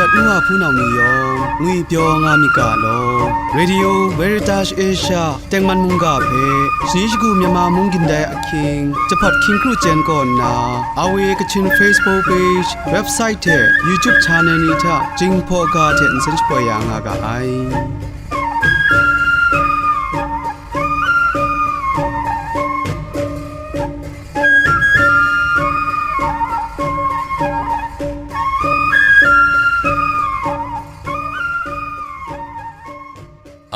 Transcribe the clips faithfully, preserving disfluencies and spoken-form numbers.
N wa hpunau ni yawng ngwipyaw nga myit ga law. Radio Veritas Asia tengman mungga hpe shani shagu Myanmar mung gindai ahkying, jahpat hkying kru chyen kaw nna, R V A Kachin Facebook page, website hte YouTube channel ni hta Jinghpaw ga hte nsen shapoi ya nga ga ai.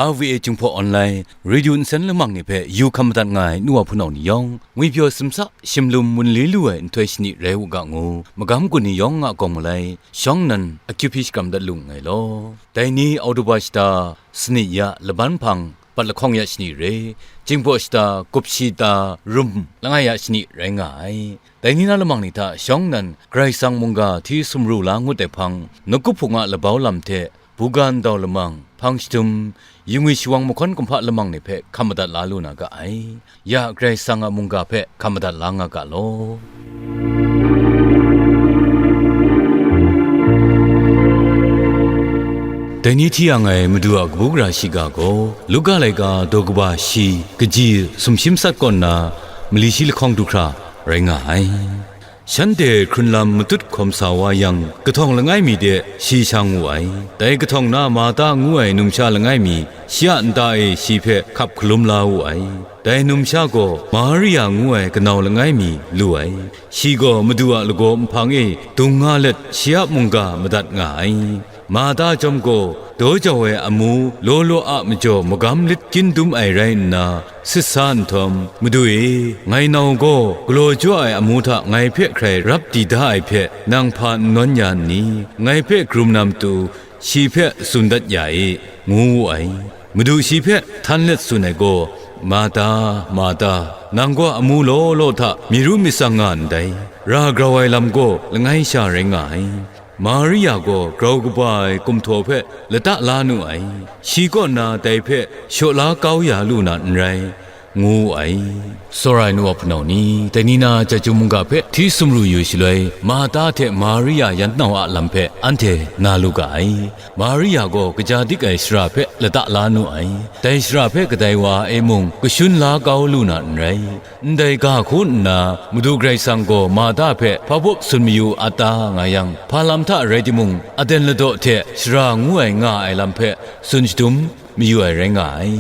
R V A Jinghpaw Online Radio nsen lamang ni hpe yu hkam madat nga ai nu wa hpunau ni yawng, ngwipyaw simsa, shimlum wunli lu ai nhtoi shani rai u ga ngu, magam gun ni yawng a gawng malai, shawng nnan akyu hpyi shakram dat lu nngai law. Dai ni Oktoba shata, sanit ya, laban hpang, pat lahkawng ya shani re, Jinghpaw shata, gup shi ta, rum langai ya shani rai nga ai. Dai ni na lamang ni hta shawng nnan Karai Kasang mungga hti sumru la ngut ai hpang, Nakup Hpung a labau lam hte, buga ndau lamang, hpang shadum, yingwi shawang mahkawn kumhpa lamang ni hpe hkam madat la lu na ga ai. Ya Karai Kasang a mungga hpe hkam madat la nga ga law. Dai ni hti yang ai Madu a kabu gara shiga gaw, Luka laika daw kaba shi, kaji sumshi matsat kaw nna, mali shi lahkawng du hkra rai nga ai. Shanhte hkrun lam matut hkawm sa wa yang, kahtawng langai mi de shi shang wu ai. Dai kahtawng na Marta ngu ai numsha langai mi, shi a nta e shi hpe hkap hkalum la wu ai. Dai numsha gaw Maria ngu ai kanau langai mi lu ai. Shi gaw Madu a lagaw nhpang e dung nga let, shi a mungga madat nga ai. Marta chyawm gaw, daw jau ai amu law law a majaw magam lit kyin dum ai rai nna, sit sa nhtawm, "Madu e, ngai nau gaw galaw jaw ai amu hta ngai hpe hkrai rap di da ai hpe, nang hpa n nawn ya nni? Ngai hpe karum na matu, shi hpe tsun dat ya e," ngu wu ai. Madu shi hpe htan let tsun ai gaw, "Marta, Marta, nang gaw amu law law hta myi ru myit tsang nga ndai, ra grau ai lam gaw langai sha rai nga ai." Maria gaw grau kaba ai kumhtaw hpe lata la nu ai. Shi kaw na dai hpe shaw la kau ya lu na n rai, ngu wu ai. Tsawra ai nu wa hpunau ni, dai ni na chyeju mungga hpe hti sumru yu shaloi, Marta hte Maria yan nau a lam hpe anhte na lu ga ai. Maria gaw kaja dik ai shara hpe lata la nu ai. Dai shara hpe kadai wa e mung kashun la kau lu na n rai. Ndai ga hku nna, Madu Karai Kasang gaw Marta hpe hpa baw tsun mayu a ta nga yang, hpa lam hta rai timung, aten ladaw hte shara ngu ai nga ai lam hpe tsun shadum mayu ai rai nga ai.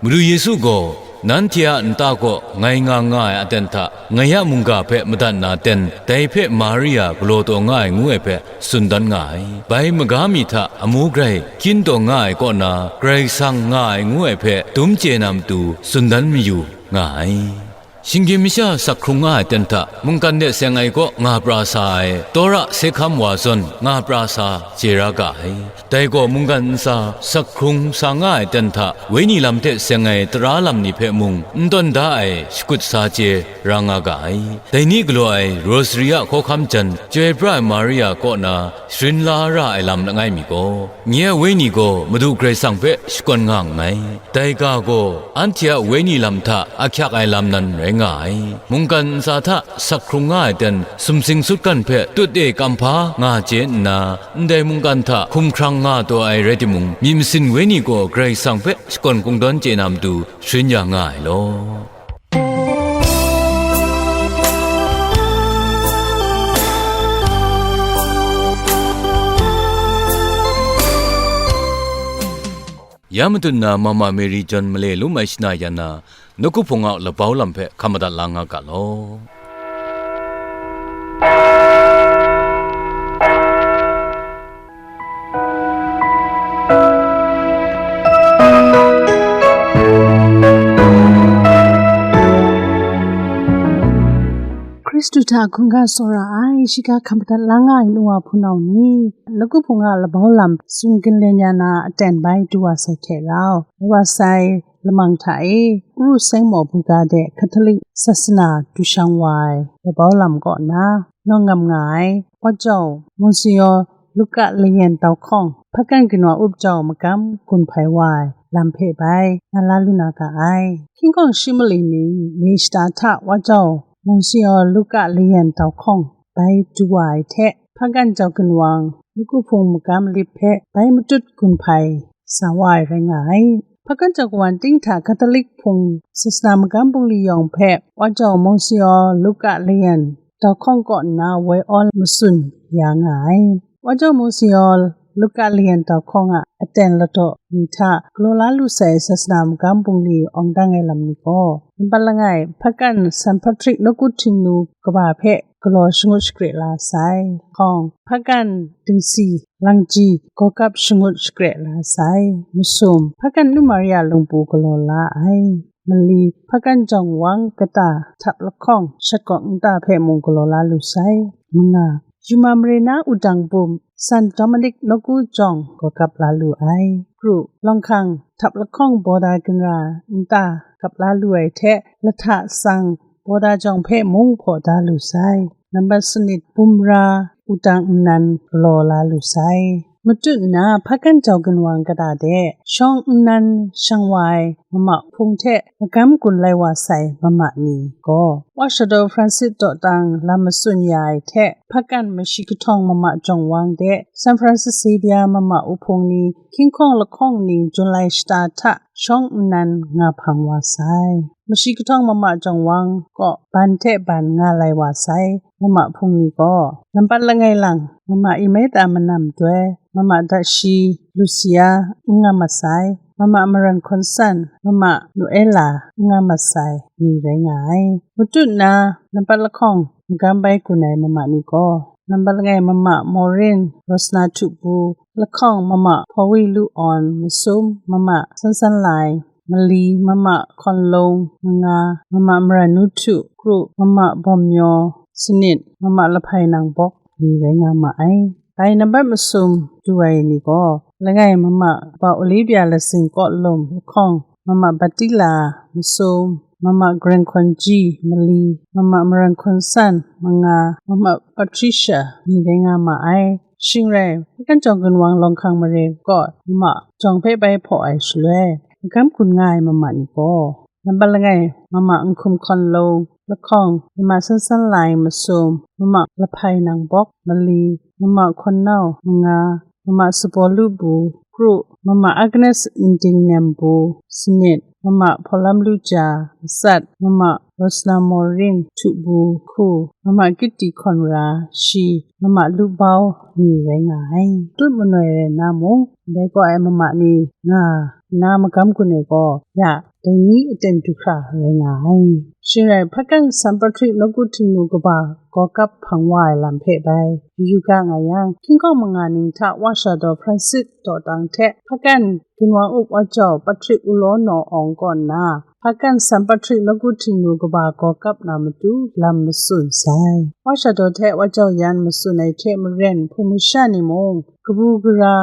Madu Yesu gaw, "Nanhte a nta kaw ngai nga nga ai aten hta, ngai a mungga hpe madat na ten, dai hpe Maria galaw taw nga ai," ngu ai hpe tsun dan nga ai. Bai maga mi hta amu grai kyin taw nga ai kaw na, Karai Kasang nga ai ngu ai hpe dum chye na matu tsun dan mayu nga ai. Shinggyim masha sak hkrung nga ai ten hta mungkan de seng ai kaw nga pra sa ai, Tawra se hkam wa zawn nga pra sa chye ra ga ai. Dai gaw mungkan ntsa sak hkrung sa nga ai ten hta wenyi lam hte seng ai tara lam ni hpe mung n tawn da ai shakut sa chye ra nga ga ai. Dai ni galaw ai Rosary a hkawhkam jan, Chyoi pra ai Maria kaw na sharin la ra ai lam langai mi gaw, nye a wenyi gaw Madu Karai Kasang hpe shakawn nga nngai. Dai ga gaw, anhte a wenyi lam hta ahkyak ai lam nan rai nga ai. Mungkan ntsa hta sak hkrung nga ai ten, sumsing sutgan hpe tut e kamhpa nga chye nna, ndai mungkan hta hkumhkrang nga taw ai rai timung, myit masin wenyi gaw Karai Kasang hpe shakawn kungdawn chye na matu sharin ya nga ai law. Ya matut na Mama Mary John male lum ai shana yan na, Nawku Hpung a labau lam hpe hkam madat la nga ga law. Hkristu hta hkungga tsawra ai, shiga hkam madat la nga ai nu wa hpunau ni, Nawku Hpung a labau lam tsun ginlen ya na aten bai du wa sai hte rau, rai wa sai lamang hta e, Uru Seng Maw Buga de Catholic Sasana du shang wa ai labau lam kaw na, nawng ngam nga ai, Wa Jau Monsignor Luka Layan Tau Hkawng, Hpakan Kanaw Up Jau Magam gun hpai wa ai lam hpe bai, nga la lu na ga ai. Hkying hkawng shi mali ni, May shata hta Wa Jau Monsignor Luka Layan Tau Hkawng bai du wa ai hte, Hpakan Jau Ginwang, Nawku Hpung magam lip hpe bai matut gun hpai sa wa ai rai nga ai. Hpakan Jau Ginwang ting hta Catholic Hpung sasana magam bungli yawng hpe Wa Jau Monsignor Luka Lian dau hkawng kaw nna woi awn matsun ya nga ai. Wa Jau Monsignor Luka Lian dau hkawng a aten ladaw ni hta galaw la lu sai sasana magam bungli awng dang ai lam ni gaw, nambat langai, Hpakan San Patrick Nawku Htingnu kaba hpe galaw shangut shakre la sai. Hkawng, Hpakan Dingsi Langji Gawgap shangut shakre la sai. Masum, Hpakan Nu Maria lungpu galaw la ai. Mali, Hpakan Jawng Wang kata htap lahkawng shat gawk nta hpe mung galaw la lu sai. Manga, Yuma mare na wudang bum San Dominic Nawku Jawng gawgap la lu ai. Kru, Lawng Hkang htap lahkawng Bawda ginra nta gap la lu ai hte lahta tsang Bawda Jawng hpe mung hpaw da lu sai. Nambat sanit, Bumra wudang nnan galaw la lu sai. Matut nna, Hpakan Jau Ginwang kata de shawng nnan shang wa ai mama hpung hte magam gun lai wa sai mama ni gaw, Wa Shadaw Francis dawtang lam matsun ya ai hte, Hpakan Mashi Kahtawng Mama Jawng Wang de San Francis Xavier mama wuhpung ni hkying hkawng lahkawng ning July shata hta shawng nnan nga hpang wa sai. Mashi Kahtawng Mama Jawng Wang kaw ban hte ban nga lai wa sai mama hpung ni gaw, nambat langai lang, Mama Imeta Manam Doi, Mama Dashi Lucia n nga masai, Mama Maran Hkawn San, Mama Noella n nga masai ni rai nga ai. Matut nna, nambat lahkawng magam bai gun ai mama ni gaw, nambat langai, Mama Maureen Rosna Htubu, lahkawng, Mama Hpawi Lu Awn, masum, Mama San San Lai, mali, Mama Hkawn Lung, manga, Mama Maran Nu Htu, kru, Mama Bawm Myaw, sanit, Mama Lahpai Nang Bawk ni rai nga ma ai. Bai nambat masum du ai ni gaw, langai, Mama Ba Olivia Lasing Kaw Lum, lahkawng, Mama Batila, masum, Mama Gren Hkawn Ji, mali, Mama Maran Hkawn San, manga, Mama Patricia ni rai nga ma ai. Shing rai, Hpakan Jau Ginwang Lawng Hkang mare kaw Mama Jawng hpe bai hpaw ai shaloi, magam gun nga ai mama ni gaw, nambat langai, Mama Nhkum Hkawn Lung, lahkawng, Mama San San Lai, masum, Mama Lahpai Nang Bawk, mali, Mama Hkawn Nau, manga, Mama Sabaw Lu Bu, kru, Mama Agnes Nding Nem Bu, sanit, Mama Hpawlam Lu Ja, matsat, Mama Rosna Maureen Htubu, hku, Mama Kiti Hkawn Ra, shi, Mama Lu Bau ni rai nga ai. Tut manoi rai nna mung, ndai kaw ai mama ni nga nna magam gun ai gaw, ya, dai ni aten du hkra rai nga ai. Shing rai, Hpakan San Patrick Nawku Htingnu kaba gawgap hpang wa ai lam hpe bai yu yu ga nga yang, hkying hkawng manga ning hta Wa Shadaw Francis dawtang hte Hpakan Ginwang Up Wa Jau Patrick Wulaw Naw Awng kaw nna, Hpakan San Patrick Nawku Htingnu kaba gawgap na matu lam matsun sai. Wa Shadaw hte Wa Jau Yan matsun ai hte maren, hpung masha ni mung kabu gara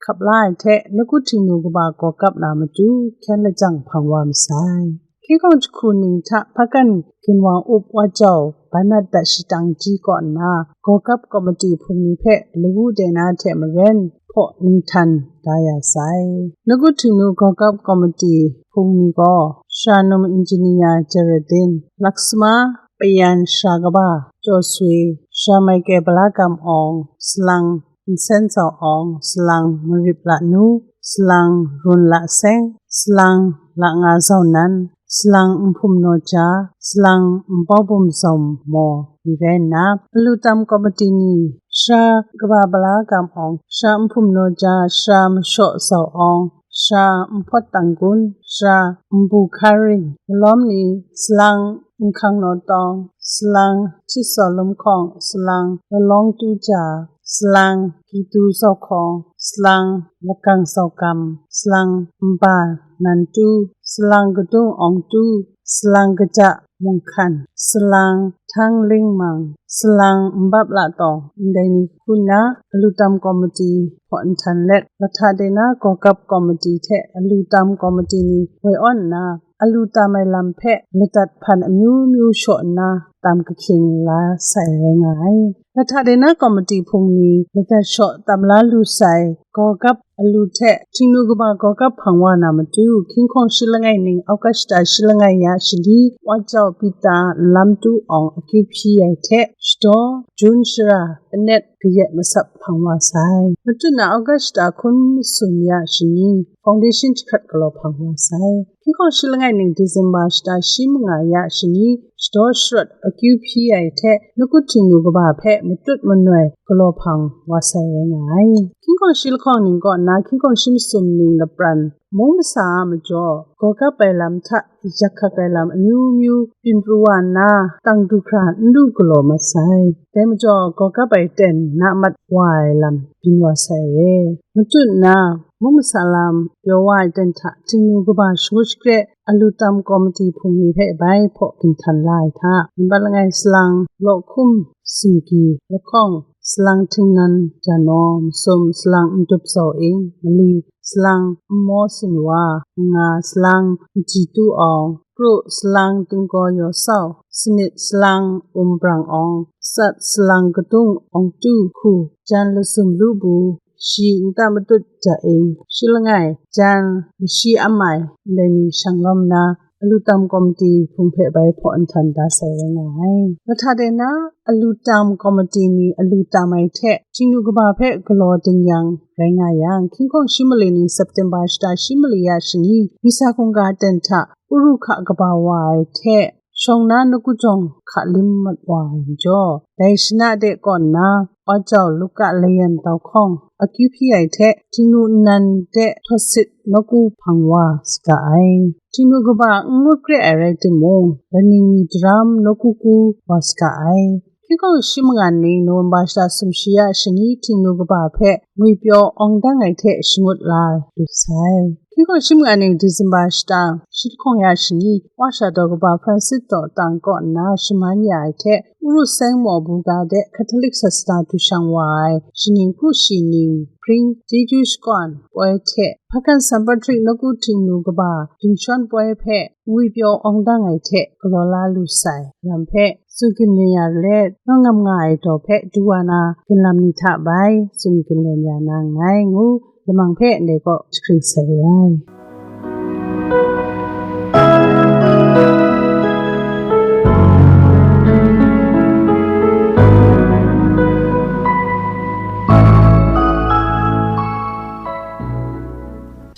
hkap la ai hte, Nawku Htingnu kaba gawgap na matu hkyen lajang hpang wa masai. Hkying hkawng jahku ning hta Hpakan Ginwang Up Wa Jau Banat Dat Shadang Ji kaw nna, gawgap komiti hpung ni hpe lawu dai na hte maren hpaw ninghtan da ya sai. Nawku Htingnu gawgap komiti hpung ni gaw, Shanum Engineer Geraldine, Laksma Payan Sha Kaba, Jaw Sui, Sha Michael Bala Gam Awng, Salang Nsen Zau Awng, Salang Marip Lanu, Salang Run La Seng, Salang La Nga Zau Nan, Salang Nhpum Naw Ja, Salang Npau Bum Zau Maw ni rai nna, alu tam komiti ni, Sha Kaba Bala Gam Awng, Sha Nhpum Naw Ja, Sha Mashaw Zau Awng, Sha Nhpawt Tang Gun, Sha Nbu Hkaring, malawm ni, Salang Nhkang Naw Tawng, Salang Htit Saw Lum Hkawng, Salang Lalawng Tu Ja, Salang Kitu Zau Hkawng, Salang Lakang Zau Kam, Salang Nba Nan Tu, Salang Kadung Awng Tu, Salang Kaja Mung Hkan, Salang Htang Ling Mang, Salang Nbap La Tawng, ndai ni hku nna, alu tam komiti hpaw nhtan let, lahta de na gawgap komiti hte alu tam komiti ni woi awn nna, alu tam ai lam hpe ladat hpan amyu myu shaw nna tam kahkyin la sai rai nga ai. Lahta de na komiti hpung ni ladat shaw tam la lu sai gawgap alu hte Htingnu kaba gawgap hpang wa na matu, hkying hkawng shi langai ning, August shata shi langai ya shali, Wa Jau Pita Nlam Tu Awng akyu hpyi ai hte, shadaw Jun shara anet kayat matsap hpang wa sai. Matut na August shata hkun masum ya shani, foundation jahkrat galaw hpang wa sai. Hkying hkawng shi langai ning December shata shi manga ya shani, shadaw sharawt akyu hpyi ai hte nawku Htingnu kaba hpe matut manoi galaw hpang wa sai rai nga ai. Hkying hkawng shi lahkawng ning kaw nna hkying hkawng shi masum ning lapran mung masa a majaw, gawgap ai lam hta yak hkak ai lam amyu myu byin pru wa nna, tang du hkra n lu galaw mat sai. Dai majaw, gawgap ai ten na mat wa ai lam byin wa sai re. Matut nna, mung masa lam pyaw wa ai ten hta Htingnu kaba shangut shakre a lu tam kawmati hpung ni hpe bai hpaw ginhtan la ai hta, nambat langai salang law hkum singgi lahkawng, salang htingnan janaw masum, salang ndup zau ing mali, salang nmaw sinwa, nga salang maji tu awng, kru salang tinggaw yaw sau, sanit salang um brang awng, sat salang kadung awng tu hku, jan lasum lu bu, shi nta matut ja ing, shi langai, jan lashi am ai, ndai ni shang lawm na, a lu tam kawmati hpung hpe bai hpaw nhtan da sai rai nga ai. Mahta de na, a lu tam kawmati ni a lu tam ai hte, Htingnu kaba hpe galaw ding yang rai nga yang, hkying hkawng shi mali ning September shata shi mali ya shani, misa hkungga ten hta, Uru hka kaba wa ai hte, shawng na nawku jawng hka lim mat wa ai majaw, dai shana de kaw nna, Wa jau Luka layan tau hkawng, akyu hpyi ai hte, Htingnu nnan de htawt sit nawku hpang wa saga ai. Htingnu kaba n ngut kre ai rai timung, laning mi daram nawku ku wa saga ai. Hkying hkawng shi manga ning November shata sumshi ya shani Htingnu kaba hpe ngwipyaw awng dang ai hte shangut la lu sai. Hkying hkawng shi manga ning December shata shi lahkawng ya shani, Wa sha daw kaba Francis daw tang kaw nna shaman ya ai hte, Uru seng maw bu ga de Catholic sasana du shang wa ai, shaning hku shi ning hpring chyeju shakawn poi hte, Hpakan San Patrick nawku Htingnu kaba dingshawn poi hpe ngwipyaw awng dang ai hte galaw la lu sai lam hpe, tsun ginlen ya let, nawng ngam nga ai daw hpe du wa na, ginlam ni hta bai tsun ginlen ya na nngai ngu, lamang hpe ndai kaw jahkring sai rai.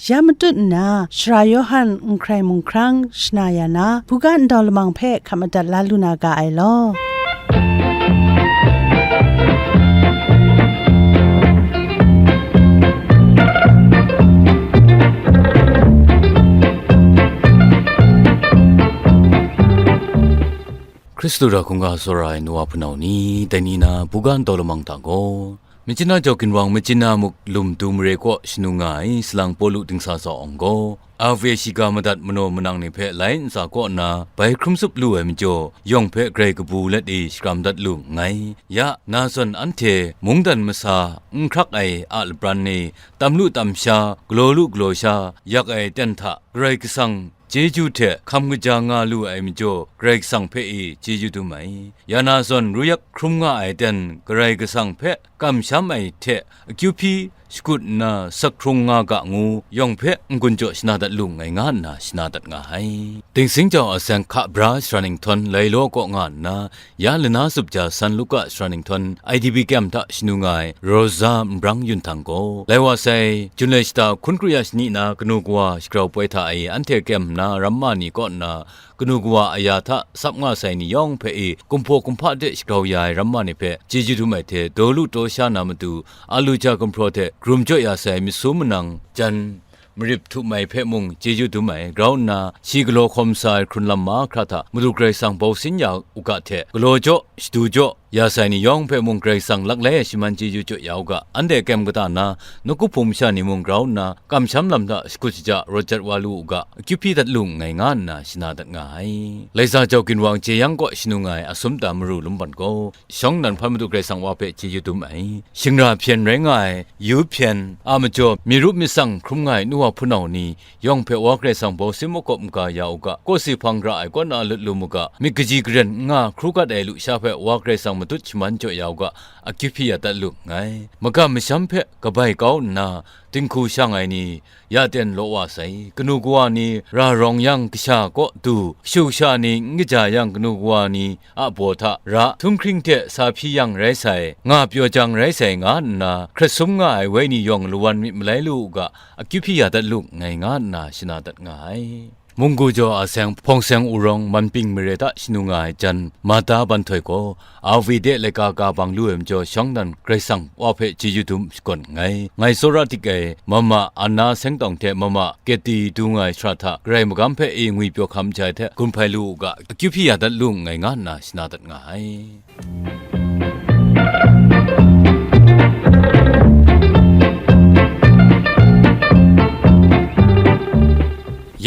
Ya matut nna, Sara Yawhan n hkrai mung hkrang shana ya na, buga ndau lamang hpe hkap madat la lu na ga ai law. Hkristu hta hkungga tsawra ai nu wa hpunau ni, dai ni na buga ndau lamang hta gaw, Myitkyina jau ginwang Myitkyina muk lum du mare kaw shanu nga ai salang Pawlu dingsa tsawng gaw, Asia shiga madat manaw manang ni hpe lai ntsa kaw nna bai hkrum tsup lu ai majaw, yawng hpe grai kabu let i shakram dat lu nngai. Ya, na zawn anhte mungdan masa, n hkrak ai a labran ni, tam lu tam sha, galaw lu galaw sha, yak ai aten hta Karai Kasang chyeju hte hkam kaja nga lu ai majaw, Karai Kasang hpe i chyeju dum ai. Ya na zawn ruyak hkrum nga ai aten Karai Kasang hpe kamsham ai hte akyu hpyi shakut nna sak hkrung nga ga ngu, yawng hpe n-gun jaw shana dat lu nngai nga nna shana dat nga ai. Dingsing jau a seng hka bra shara ninghtawng lai law kaw nga nna, ya lana zup ja San Luka shara ninghtawng I D P kyem hta shanu nga ai Rosa Nbrang Yun Htang gaw, lai wa sai, Jun lai shata hkun kru ya shani na kanu kawa shagrau poi hta e anhte kyem nna ramma ni kaw nna, kanu kawa aya hta sap nga sai ni yawng hpe e, kumhpaw kumhpa de shagrau ya ai ramma ni hpe chyeju dum ai hte, daw lu taw sha na matu, a lu ja gumhpraw hte grum jaw ya sai myit su manang jan marip htum ai hpe mung chyeju dum ai, grau nna shi galaw hkawm sa ai hkrun lam mahkra hta Madu Karai Kasang bau sin ya u ga hte, galaw jaw, shadu jaw ya sai ni yawng hpe mung Karai Kasang laklai e shaman chyeju jaw ya u ga, anhte kyem kata na, nawku hpung masha ni mung grau nna, kamsham lam hta shakut shaja rawt jat wa lu u ga, akyu hpyi dat lu nngai nga nna shana dat nga ai. Laisa jau ginwang jeyang kaw shanu nga ai Asum Tam Maru Lumban gaw, shawng nnan hpan Madu Karai Kasang wa hpe chyeju dum ai. Shingra hpyen rai nga ai, yu hpyen a majaw, myit rup myit tsang hkrum nga ai nu wa hpunau ni yawng hpe wa Karai Kasang bau sin makawp maga ya u ga, kawsi hpang ra ai kaw na lut lu mu ga, myit kaji karen n nga hkru gat ai lusha hpe wa Karai Kasang matut shaman jaw ya u ga, akyu hpyi ya dat lu nngai. Magam masham hpe kabai kau nna, dinghku shang ai ni, ya ten law wa sai, kanu kawa ni ra rawng yang kasha kaw du, kashu kasha ni n kaja yang kanu kawa ni a baw hta ra, htunghkring hte sa hpyi yang rai sai, nga pyaw jang rai sai nga nna, hkrat sum nga ai wenyi yawng lawan myit malai lu u ga, akyu hpyi ya dat lu nngai nga nna shana dat nga ai. Munggu jaw a seng, hpawng seng urawng manping mare hta shanu nga ai jan Mata Banhtoi gaw, R V de laika ka bang lu ai majaw, shawng nnan Karai Kasang Wa hpe chyeju dum shakawn nngai. Ngai tsawra dik ai, Mama Anna Sengtawng hte Mama Keti du nga ai shara hta, Karai magam hpe e ngwi pyaw hkam jai hte gun hpai lu u ga, akyu hpyi ya dat lu nngai nga nna shana dat nga ai.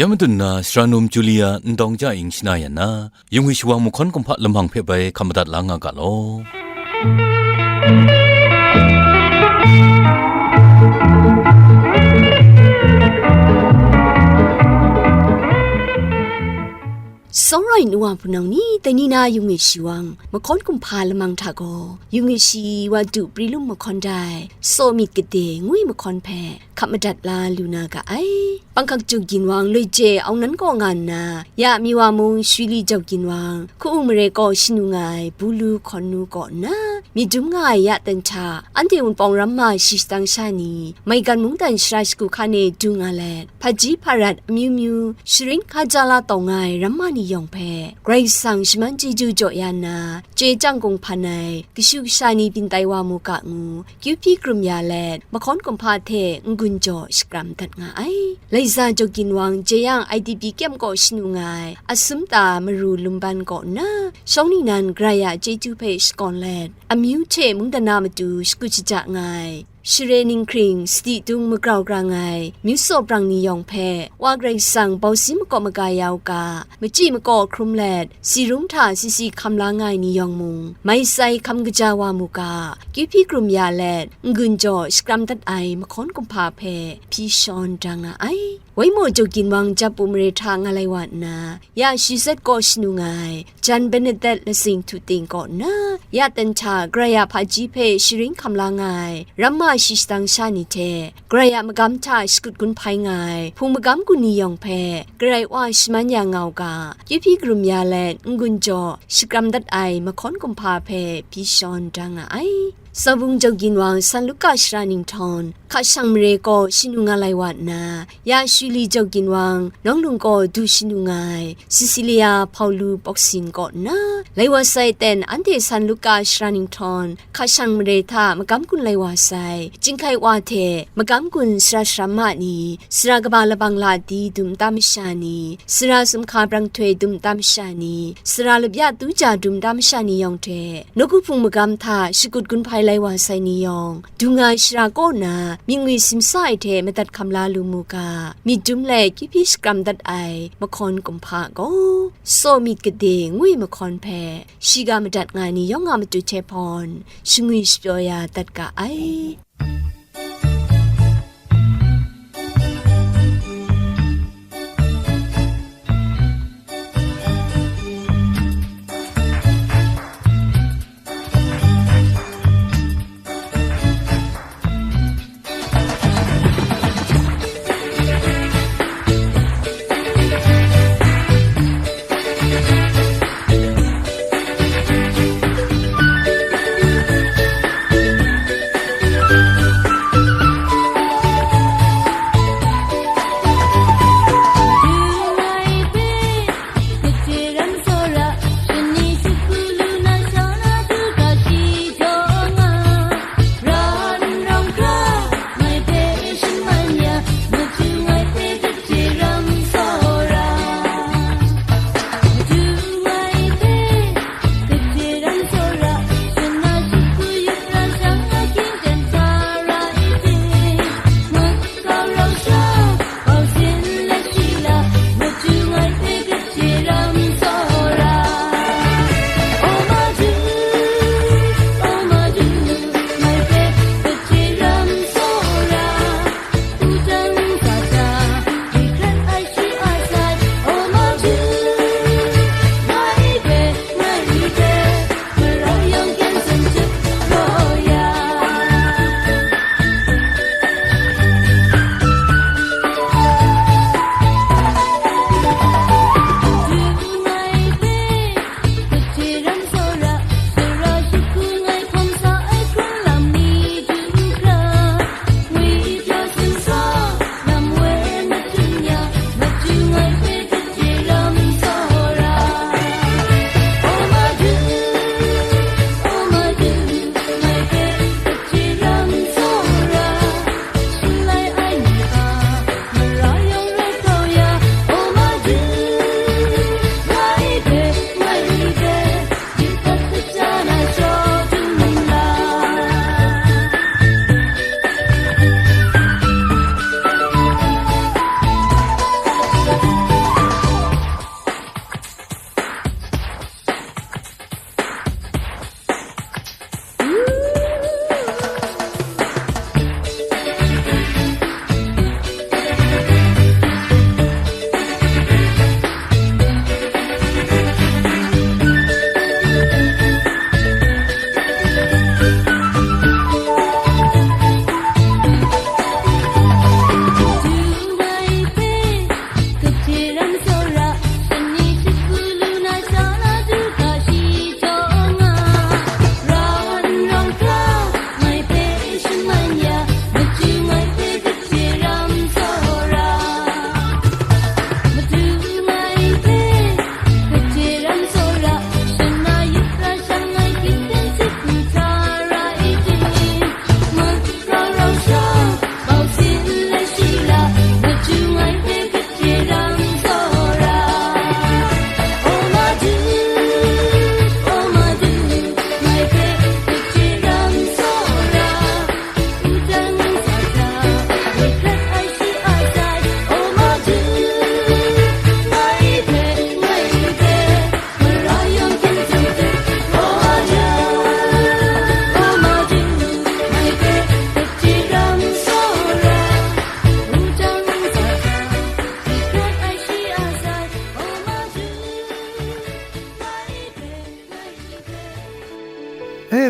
Ya madun na, Sara Num Julia Ndawng Ja Ying shana yan na, yung ai shawang mahkawn kumhpa lamang hpe bai hkap madat la nga ga law. Tsawra ai nu wa hpunau ni, dai ni na yung ai shawang mahkawn kumhpa lamang hta gaw, yung ai shi wa du pri lum mahkawn dai, Saw myit gade ngwi mahkawn hpe hkap madat la lu na ga ai. Panghkak Jaw Ginwang Loi Je Aung Nan kaw nga nna, ya Miwa mung Shwi Li Jaw Ginwang, Hku-ung mare kaw shanu nga ai Bulu Hkawn Nu kaw nna, myit dum nga ai ya ten hta, anhte Wunpawng ramma shi shadang sha ni, maigan mungdan shara shagu hkan e du nga let, hpaji hparat amyu myu sharin hkaja la taw nga ai ramma ni yawng hpe, Karai Kasang shaman chyeju jaw ya nna, chye chyang kung hpan ai kashu kasha ni byin tai wa mu ga ngu, kyu hpyi krum ya let, mahkawn kumhpa hte n-gun jaw shakram dat nga ai. Laiza Jaw Ginwang Jeyang I D P kyem kaw shanu nga ai Asumta Maru Lumban kaw nna, shawng ningnan Karai a chyeju hpe shakawn let, amyu hte mungdan a matu shakut shaja nga ai, share ninghkring sadi dung magrau grang ai myu tsaw brang ni yawng hpe, Wa Karai Kasang bau si makawp maga ya u ga, machyi makaw hkrum let, si rung hta si si hkam la nga ai ni yawng mung, mai sai hkam kaja wa mu ga, kyu hpyi krum ya let, n-gun jaw shakram dat ai mahkawn kumhpa hpe hpyi shawn da nga ai. Waimaw Jaw Ginwang Japu mare hta nga lai wa nna, ya Shi Zet kaw shanu nga ai Jan Benedet Lasing Htu Ting kaw nna, ya ten hta Karai a hpaji hpe sharin hkam la nga ai ramma shi shadang sha ni hte, Karai a magam hta shakut gun hpai nga ai hpung magam gun ni yawng hpe, Karai Wa shaman ya nga u ga, kyu hpyi krum ya let, n-gun jaw shakram dat ai mahkawn kumhpa hpe hpyi shawn da nga ai. Tsawbung Jaw Ginwang San Luka Sara Ninghtawn, Hkashang mare kaw shanu nga lai wa nna, ya Shwi Li Jaw Ginwang Nawng Lung kaw du shanu nga ai Cecilia Hpaulu Pawksin kaw nna, lai wa sai ten anhte San Luka Sara Ninghtawn, Hkashang mare hta magam gun lai wa sai, Chyinghkai Wa hte magam gun sara saram ma ni, sara kaba labang la di dum tam masha ni, sara sumhka brang htoi dum tam masha ni, sara lapya tuja dum tam masha ni yawng hte, nawku hpung magam hta shakut gun hpai lai wa sai ni yawng, du nga ai shara kaw na myit ngwi simsa ai hte madat hkam la lu mu ga, myit dum let kyu hpyi shakram dat ai mahkawn kumhpa gaw, Saw myit gade ngwi mahkawn hpe shiga madat nga ai ni yawng a matu hte hpawn, shangwi shapyaw ya dat ga ai.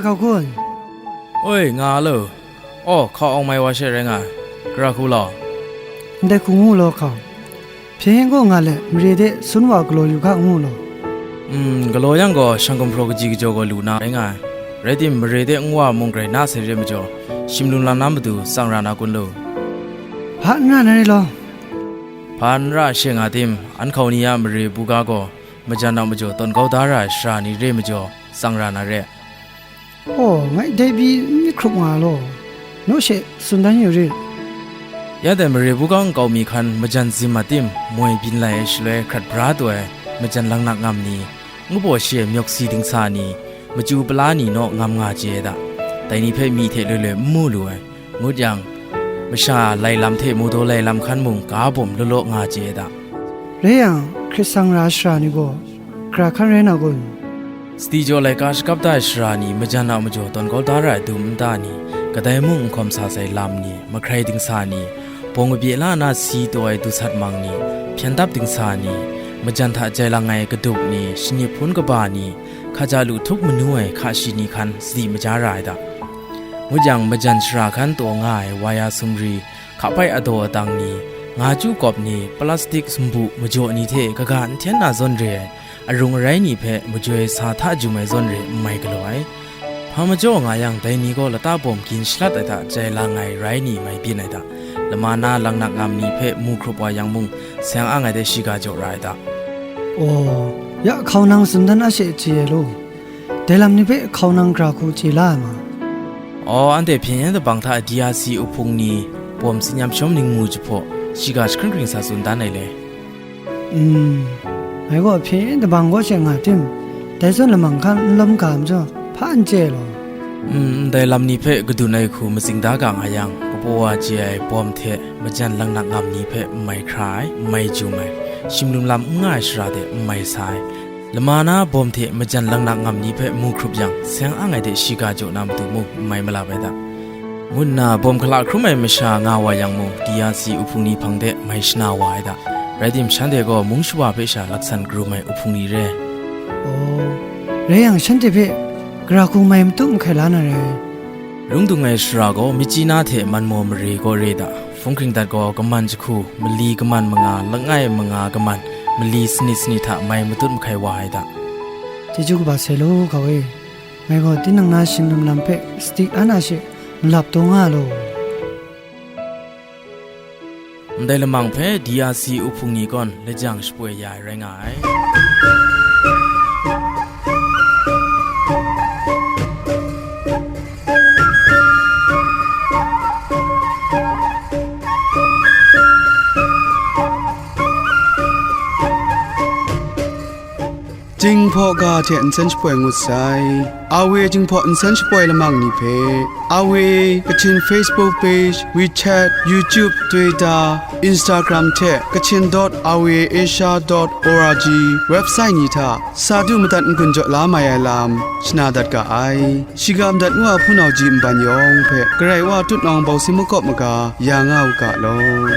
Hkau kun. Oi, nga lo. Aw, hkau awng mai wa she rai nga ai. Gara hku law. Ndai hku ngu law hkau. Hpyen yen gaw nga let, mare de sun wa galaw yu ga ngu law. Mm, galaw yang gaw, shang gumhpraw kaji kajaw gaw lu na rai nga ai. Rai tim, mare de nwa mung grai na sai re majaw, shim lum lam na matu tsang ra na kun lu. Hpa n ra na re law. Hpa n ra she nga tim, an hkau ni a mare buga gaw, majan a majaw tawn kau da ra ai shara ni re majaw, tsang ra na re. Aw, ngai dai pyi n myit hkrup nga law, naw she tsun dan yu rit. Ya dai mare buga nkau mi hkan majan zim a tim moi byin lai ai shaloi hkrat bra taw ai majan langnak ngam ni, ngu baw shi ai myawk si dingsa ni, machyu pala ni naw ngam nga chye ai da. Dai ni hpe myi hte loi loi n mu lu ai. Ngut yang, masha lai lam hte mawdaw lai lam hkan mung ga bawm law law nga chye ai da. Rai yang, hkrit sang ra ai shara ni gaw, gara hkan rai na kun? Sadi jaw laika shakap da ai shara ni majan a majaw tawn kau da ra ai dum nta ni, kadai mung n hkawm sa sai lam ni, mahkrai dingsa ni, bawng kabye la na si taw ai dusat mang ni, hpyen dap dingsa ni, majan hta jai lang ai kadup ni, shanip hpun kaba ni, hkaja lu htup manu ai hka shi ni hkan sadi maja ra ai da. Ngut yang, majan shara hkan taw nga ai waya sumri, hkapai adaw adang ni, nga chyu kawp ni, plastik sumbu majaw ni hte kaga n hten na zawn re ai, arung arai ni hpe majoi sa hta jum ai zawn re n mai galaw ai. Hpa majaw nga yang, dai ni gaw lata bawm gin shalat ai hta jai lang ai rai ni mai byin ai da. Lama na langnak ngam ni hpe mu hkrup wa yang mung, seng ang ai de shiga jaw ra ai da. Aw, ya hkau nang tsun dan a she chye ai law. Dai lam ni hpe hkau nang gara hku chye la ai ma? Aw, anhte hpyen yen dabang hta D R C uhpung ni bawm tsin yam shawm ningmu jahpaw, shiga jahkring hkring sa tsun dan ai le. Mm, ngai gaw hpyen yen dabang kaw she nga tim, dai zawn lamang hkan n lawm ga majaw, hpa n chye law. Mm, ndai lam ni hpe kadun ai hku matsing da ga nga yang, kapaw wa chye ai bawm hte majan langnak ngam ni hpe n mai hkra ai, n mai jum ai, shim lum lam n nga ai shara de n mai sa ai, lama na bawm hte majan langnak ngam ni hpe mu hkrup yang, seng ang ai de shiga jaw na matu mung n mai malap ai da, ngu nna bawm hkala hkrum ai masha nga wa yang mung, D R C uhpung ni hpang de mai shana wa ai da. Rai tim, shanhte gaw mung shawa hpe sha laksan karum ai uhpung ni re. Aw, rai yang, shanhte hpe gara hku mai matup n hkai la na rai. Rung dung ai shara gaw, Myitkyina hte Manmaw mare gaw re da. Hpung hkring dat gaw, kaman jahku, mali kaman manga, langai manga kaman, mali sanit sanit hta mai matut mahkai wa ai da. Chyeju kaba sai law, hkau e. Ngai gaw tinang na shim lum lam hpe sadi an a she malap taw nga law. Ndai lamang hpe D R C uhpung ni gawn lajang shapoi ya ai rai nga ai. Jinghpaw ga hte nsen shapoi ngut sai. A W Jinghpaw nsen shapoi lamang ni hpe, A W Kachin Facebook page, WeChat, YouTube, Twitter, Instagram hte Kachin dot R V A Asia dot O R G website ni hta sa du madat n-gun jaw la mai ai lam shana dat ga ai. Shiga madat ngu a hpunau ji nban yawng hpe Karai Wa tutnawng bawsi makawp maga ya nga u ga law.